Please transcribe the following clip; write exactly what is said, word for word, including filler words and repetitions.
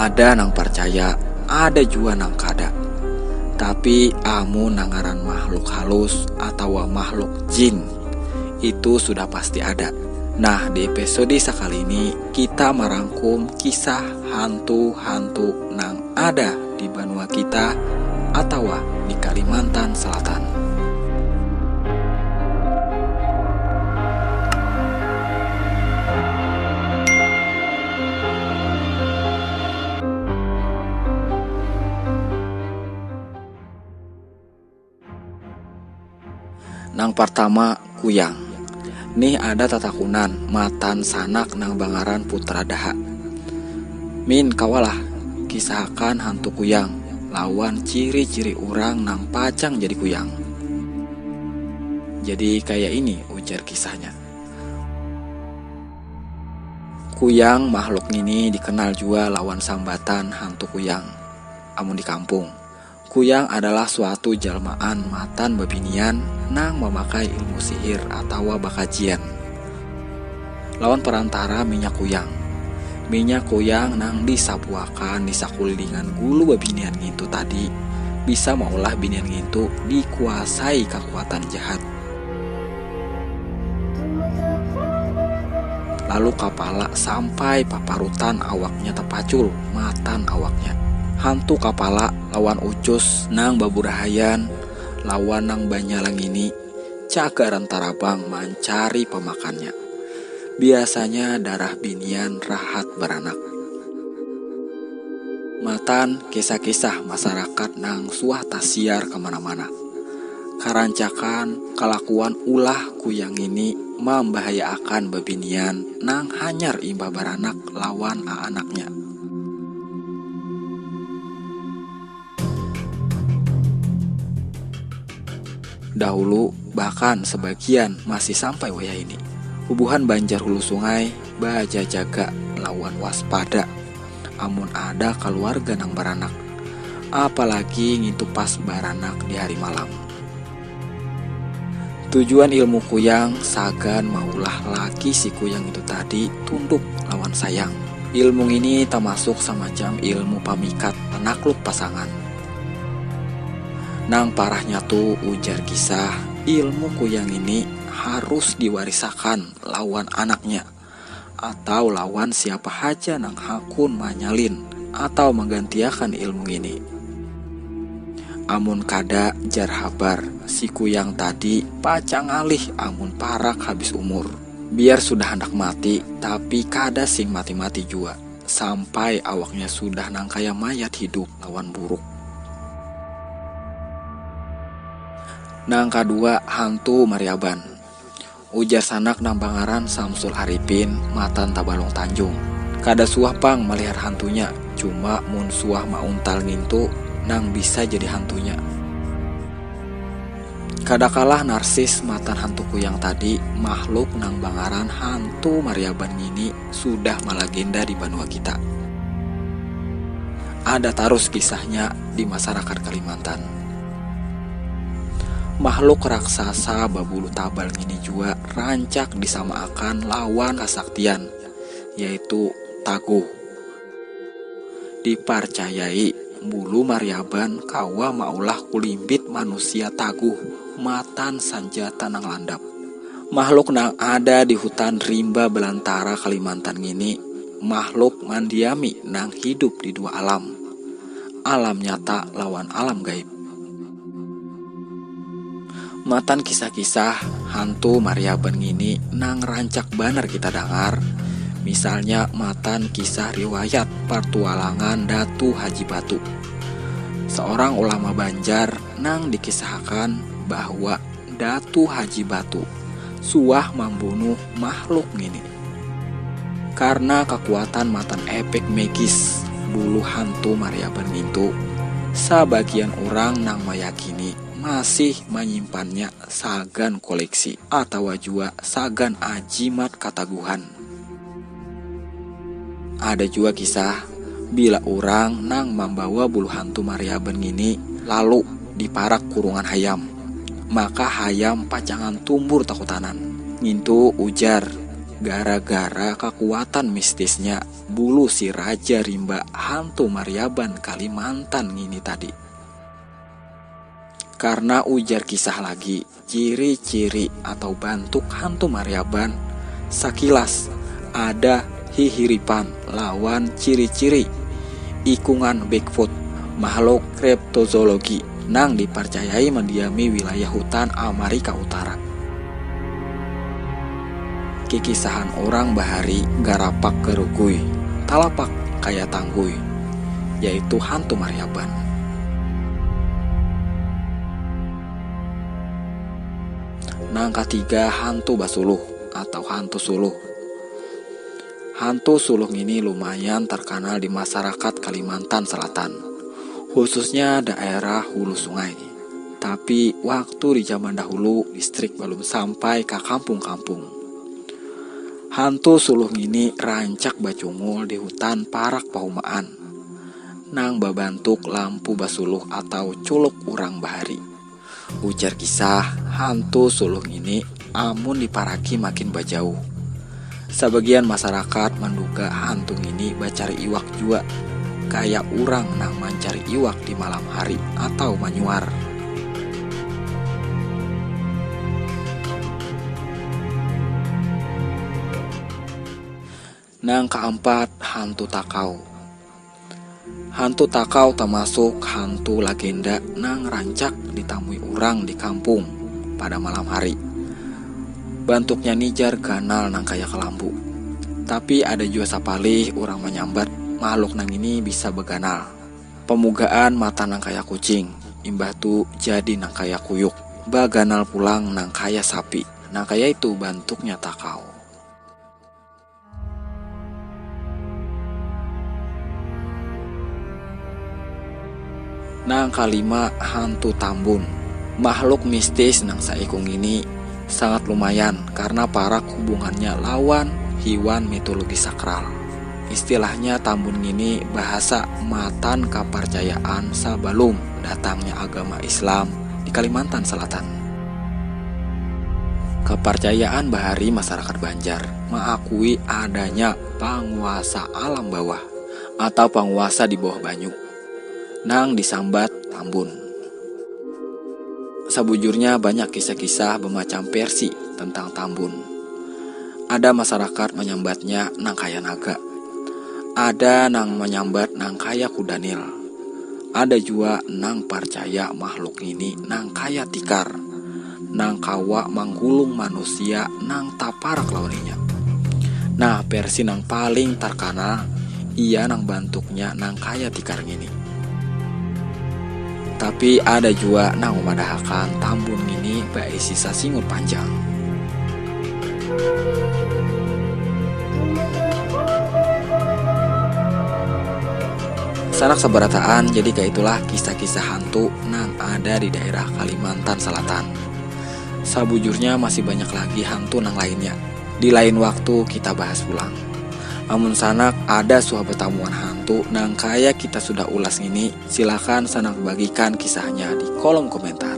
Ada nang percaya, ada jua nang kada. Tapi amun nang ngaran makhluk halus atawa makhluk jin, itu sudah pasti ada. Nah, di episode sakali ini kita marangkum kisah hantu-hantu nang ada di banua kita atawa di Kalimantan Selatan. Nang partama, kuyang. Nih ada tatakunan matan sanak nang bangaran Putra Daha. Min, kawalah kisahakan hantu kuyang lawan ciri-ciri urang nang pacang jadi kuyang. Jadi kaya ini ujar kisahnya. Kuyang makhluk ngini dikenal jua lawan sambatan hantu kuyang. Amun di kampung, kuyang adalah suatu jalmaan matan babinian nang mamakai ilmu sihir atawa bakajian lawan perantara minyak kuyang. Minyak kuyang nang disapuakan di sakulilingan gulu babinian ngintu tadi bisa maulah binian ngintu dikuasai kakuatan jahat. Lalu kapala sampai paparutan awaknya tapacul matan awaknya. Hantu kapala lawan ucus nang baburahayan lawan nang banyala ngini cagaran tarabang mancari pamakannya. Biasanya darah binian rahat baranak. Matan kisah-kisah masarakat nang suah tasiar kamana-mana. Karancakan kalakuan ulah kuyang ini mambahayaakan babinian nang hanyar imbah baranak lawan aanaknya. Dahulu, bahkan sebagian masih sampai wayah ini, bubuhan Banjar Hulu Sungai bajajaga lawan waspada amun ada kaluarga nang baranak, apalagi ngintu pas baranak di hari malam. Tujuan ilmu kuyang sagan maulah laki si kuyang itu tadi tunduk lawan sayang. Ilmu ngini tamasuk samacam ilmu pamikat panakluk pasangan. Nang parahnya tu, ujar kisah, ilmu kuyang ini harus diwarisakan lawan anaknya atau lawan siapa haja nang hakun manyalin atau manggantiakan ilmu ngini. Amun kada, jar habar, si kuyang tadi pacang ngalih amun parak habis umur. Biar sudah handak mati, tapi kada sing mati-mati jua sampai awaknya sudah nang kaya mayat hidup lawan buruk. Nang kadua, hantu Mariaban. Ujar sanak nang bangaran Samsul Arifin matan Tabalong Tanjung. Kada suah pang malihar hantunya, cuma mun suah mauntal ngintu nang bisa jadi hantunya. Kada kalah narsis matan hantu kuyang tadi, makhluk nang bangaran hantu Mariaban ngini sudah malagenda di banua kita. Ada tarus kisahnya di masarakat Kalimantan. Makhluk raksasa babulu tabal ngini jua rancak disamaakan lawan kasaktian, yaitu taguh. Diparcayai bulu Mariaban kawa maulah kulimbit manusia taguh matan sanjata nang landap. Makhluk nang ada di hutan rimba balantara Kalimantan ngini makhluk mandiami nang hidup di dua alam, alam nyata lawan alam gaib. Matan kisah-kisah hantu Mariaban ngini nang rancak banar kita dangar, misalnya matan kisah riwayat partualangan Datu Haji Batu, seorang ulama Banjar nang dikisahakan bahwa Datu Haji Batu suah mambunuh makhluk ngini. Karna kakuatan matan epek magis bulu hantu Mariaban ngintu, sabagian urang nang mayakini masih manyimpannya sagan koleksi atawa jua sagan ajimat kataguhan. Ada jua kisah, bila urang nang mambawa bulu hantu Mariaban ngini lalu diparak kurungan hayam, maka hayam pacangan tumbur takutanan. Ngintu ujar Gara-gara kakuatan mistisnya bulu si Raja Rimba hantu Mariaban Kalimantan ngini tadi. Karena ujar kisah lagi, ciri-ciri atau bantuk hantu Mariaban sakilas ada hihiripan lawan ciri-ciri ikungan Bigfoot, makhluk kriptozoologi nang dipercayai mendiami wilayah hutan Amerika Utara. Kikisahan orang bahari garapak garugui, talapak kaya tanggui, yaitu hantu Mariaban. Nang katiga, hantu basuluh atau hantu suluh. Hantu suluh ngini lumayan terkenal di masyarakat Kalimantan Selatan, khususnya daerah Hulu Sungai. Tapi waktu di zaman dahulu, listrik belum sampai ka kampung-kampung. Hantu suluh ngini rancak bacungul di hutan parak pahumaan, nang babantuk lampu basuluh atau culuk urang bahari. Ujar kisah, hantu suluh ngini amun diparaki makin bajauh. Sabagian masyarakat manduga hantu ngini bacari iwak jua, kaya urang nang mancari iwak di malam hari atau manyuar. Nang kaampat, hantu takau. Hantu takau tamasuk hantu lagenda nang rancak ditamui urang di kampung pada malam hari. Bantuknya ni jar ganal nang kaya kalambu. Tapi ada jua sapalih urang manyambat makhluk nang ini bisa baganal. Pamugaan mata nang kaya kucing, imbah tu jadi nang kaya kuyuk, baganal pulang nang kaya sapi. Nang kaya itu bantuknya takau. Nang kalima, hantu tambun. Makhluk mistis nang saikung ini sangat lumayan karena parak hubungannya lawan hiwan mitologi sakral. Istilahnya tambun ngini bahasa matan kaparcayaan sabalum datangnya agama Islam di Kalimantan Selatan. Kaparcayaan bahari masyarakat Banjar maakui adanya panguasa alam bawah atau panguasa di bawah banyu nang disambat tambun. Sabujurnya banyak kisah-kisah bamacam versi tentang tambun. Ada masyarakat manyambatnya nang kaya naga. Ada nang manyambat nang kaya kudanil. Ada jua nang parcaya makhluk ngini nang kaya tikar, nang kawa manggulung manusia nang taparak lawan inya. Nah, versi nang paling tarkanal, iya nang bantuknya nang kaya tikar ngini. Tapi ada jua nang mamadahakan tambun ngini baisi sasingut panjang. Sanak sabarataan, jadi kaitulah kisah-kisah hantu nang ada di daerah Kalimantan Selatan. Sabujurnya masih banyak lagi hantu nang lainnya. Di lain waktu kita bahas pulang. Amun sanak ada suah batamuan hantu nang kaya kita sudah ulas ngini, silakan sanak bagikan kisahnya di kolom komentar.